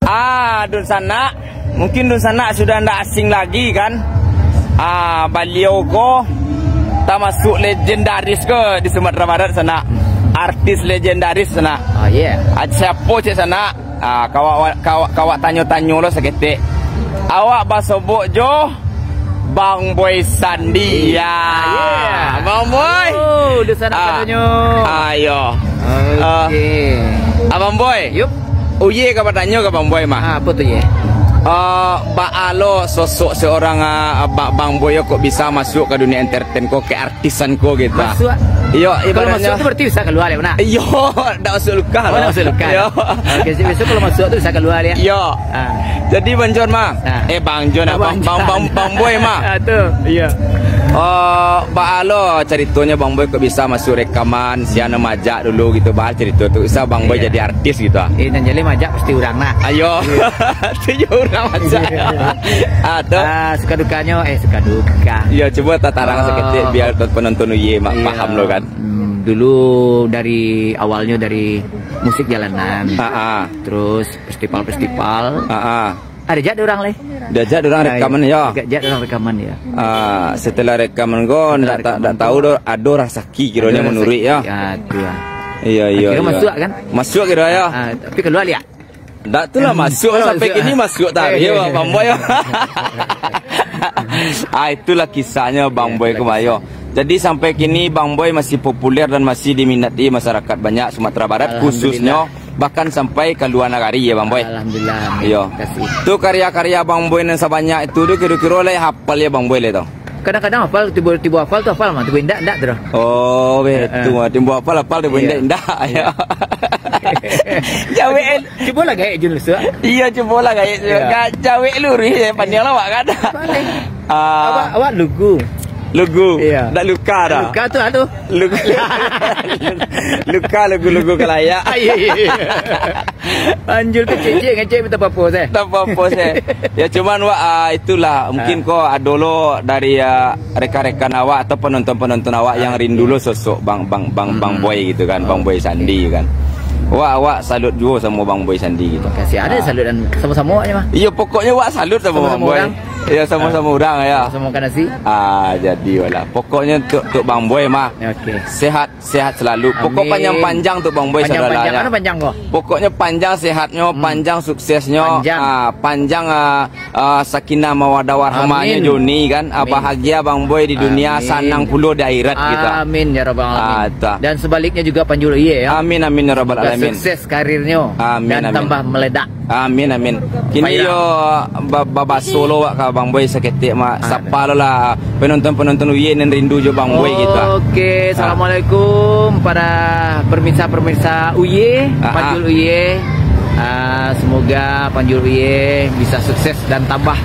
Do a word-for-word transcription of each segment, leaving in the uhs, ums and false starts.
Ah, dunsanak, mungkin dunsanak sudah ndak asing lagi kan? Ah, baliau ko tamasuak legendaris ko di Sumatera Barat sanak. Artis legendaris sanak. Oh, iya. Ah, siapo cek sanak? Ah, kawak kawak kawak tanyo-tanyo lo saketek. Awak basobok jo Bang Boy Sandi. Ya. Bang Boy. Oh, di sana ah, katanya. Ayo. Oke. Uh, Abang Boy. Yup. Uye ka batanyo ka Bang Boy mah. Ah, apa tu ye? Uh, baa lo sosok seorang uh, Bang Boy kok bisa masuk ke dunia entertain ko, ke artisan ko gitu. Masuk. Iyo, kalau masuk tu berarti bisa keluar ya, nak? Iyo, dak masuk luka. Oh, dak masuk luka. Iyo. Oke, besok kalau masuk tu bisa keluar ya. Iyo. Ah. Jadi Bang John mah. Ah. Eh Bang John, Bang, Bang, Bang, Bang Boy mah. Ah, tu. Iyo. Oh, baa lo caritonyo Bang Boy kok bisa masuk rekaman, sian majak dulu gitu, baa carito tu. Bisa Bang Boy jadi artis gitu ah. Eh, nan jaleh majak pasti urang lah. Ayo. Tujuh urang majak. Ah, tu. Ah, suka dukanyo, eh suka duka. Iyo, cubo tatarang oh. Saketek biar penonton uye mak iyo. Paham lo kan. Hmm, dulu dari awalnyo dari musik jalanan. Ah, ah. Terus festival-festival. Ah, ah. Ada jak orang leh. Dah jak orang rekaman ya. Jak orang rekaman ya. Ah, setelah rekaman ko ndak tak ndak tahu doh ado rasaki kironyo menurut ya. Ya, tu lah. Iya iya. Kira masuk kan? Masuk kira ya. Ah, tapi keluar liak. Ndak tu lah masuk oh, sampai kini masuk tadi ya Bang Boy. Ah, itulah kisahnya Bang Boy kemayo. Jadi sampai kini Bang Boy masih populer dan masih diminati masyarakat banyak Sumatera Barat khususnya bahkan sampai ka lua nagari ya Bang Boy. Alhamdulillah. Iyo. Tu karya-karya Bang Boy nan sabanyak itu tu kiro-kiro lai hapal ya Bang Boy lai tu. Kadang-kadang hafal, tibo-tibo hafal tu hafal mah, tibo indak indak tu. Oh, betul. Uh, uh. Tibo hafal hafal, tibo indak indak. Ya. Jawek. Cubo lah gaek Jun Lusuak. Iyo, cubo lah gaek. Jawek luruih je, pandiang lawak kan. Ah. Awak awak lugu. Lugu. Iyo. Dak luka dah. Luka tu aduh. Luka. Luka lugu-lugu kalayak. Iyo iyo. Anjul tu cek-cek ngecek minta papos eh. Minta papos eh. Ya cuman wak uh, itulah mungkin uh. Ko adolo dari uh, rekan-rekan awak atau penonton-penonton awak uh, yang rindu lo sosok bang bang bang hmm. Bang Boy gitu kan, Bang Boy Sandi kan. Wak awak salut juo sama Bang Boy Sandi gitu. Kasih ada uh. Salut dan sama-sama awaknya mah. Iya pokoknya wak salut sama, sama-sama Bang Boy. Orang. Ya sama-sama uh. Orang ya. Sama-sama makan nasi. Ah jadi wala. Pokoknya untuk untuk Bang Boy mah. Oke. Okay. Sehat Sehat selalu. Pokok panjang-panjang tu Bang Boy saudara. Panjang-panjang. Anu panjang ko? Pokoknya panjang sehatnyo, hmm. Panjang suksesnyo, panjang, ah, panjang ah, ah, sakinah mawadah warahmahnyo Joni kan, ah, bahagia Bang Boy di dunia, amin. Sanang pulo di akhirat gitu. Amin ya rabbal alamin. Ah, dan sebaliknya juga Panjul Uye ya. Amin amin ya rabbal alamin. Sukses karirnyo amin, dan amin. Tambah meledak. Amin amin. Kini yo babaso lo wak ka Bang Boy saketek mak. Sapa lo lah penonton-penonton Uye nan rindu jo Bang Boy gitu. Oke, assalamualaikum para pemirsa-pemirsa Uye, ah, Panjul Uye. Ah, semoga Panjul Uye bisa sukses dan tambah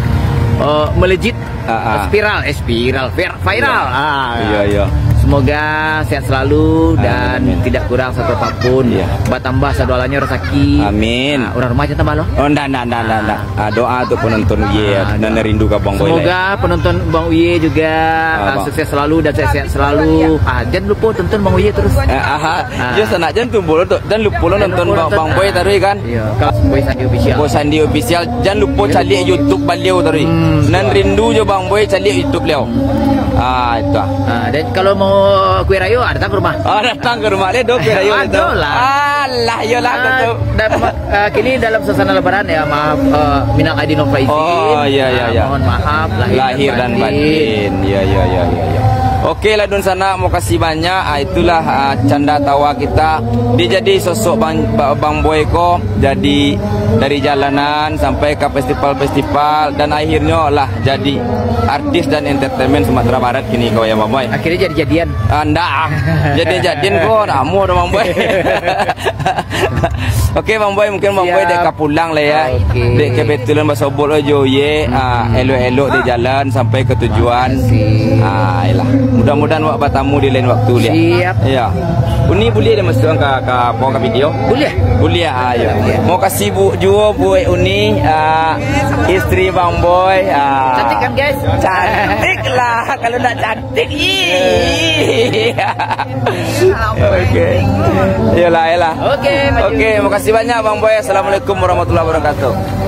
uh, melejit. Ah, ah. Spiral, eh spiral, viral. Iya. Ah, iya, iya. Semoga sehat selalu dan amin. Tidak kurang satu apapun. Iya. Bertambah sadoalanyo rezeki. Amin. Ah, orang rumah aja tambah lo. Oh, ndak, ndak, ndak, ndak, ndak. Ah, doa tu penonton Uye ah, nan rindu ka Bang Boy. Semoga penonton Bang Uye juga ah, ah, sukses selalu dan sehat-sehat selalu. Ah, jangan lupa tonton Bang Uye terus. Eh, aha. Ah. Yo sanak jangan tu bolo tu. Jangan lupa lo nonton Bang Boy taruih kan. Iya. Kalau Boy Sandi Official. Boy Sandi Official. Jangan lupa caliak YouTube baliau tadi. Hmm, nan rindu jo Bang Boy caliak YouTube beliau. Ah, itu ah. Ah, dan kalau mau kue raya, ah, datang ke rumah. Ah, datang ke rumah dia, do kue raya itu. Alah, iyalah ah, tu. Dan uh, kini dalam suasana lebaran ya, maaf uh, minal aidin wal faizin. Oh, iya iya iya. Uh, mohon maaf lahir, lahir dan batin. Iya iya iya iya. Oke lah Dun Sanak, makasih banyak. Ah, itulah uh, canda tawa kita. Dia jadi sosok Bang Bang Boy ko jadi dari jalanan sampai ke festival-festival dan akhirnya lah jadi artis dan entertainment Sumatera Barat kini kau ya Bang Boy. Akhirnya jadi jadian. Ah, ndak ah. Jadi jadian ko namu ada Bang Boy. Oke Bang Boy, mungkin Bang Boy dek ka pulang lah ya. Oke. Dek kebetulan basobok lo jo ye, ah, elok-elok di jalan sampai ke tujuan. Ah, iyalah. Mudah-mudahan awak batamu di lain waktu, Liak. Siap. Ya. Uni buliah dimasuakkan ka, ka, apa, ka video? Buliah. Buliah, ah, ya. Buliah. Makasih bu-, juo buek Uni, ah, istri Bang Boy, ah. Cantik kan, guys? Cantik lah. Kalau ndak cantik, ih. Oke. Iyalah, iyalah. Oke, Oke, makasih banyak Bang Boy. Assalamualaikum warahmatullahi wabarakatuh.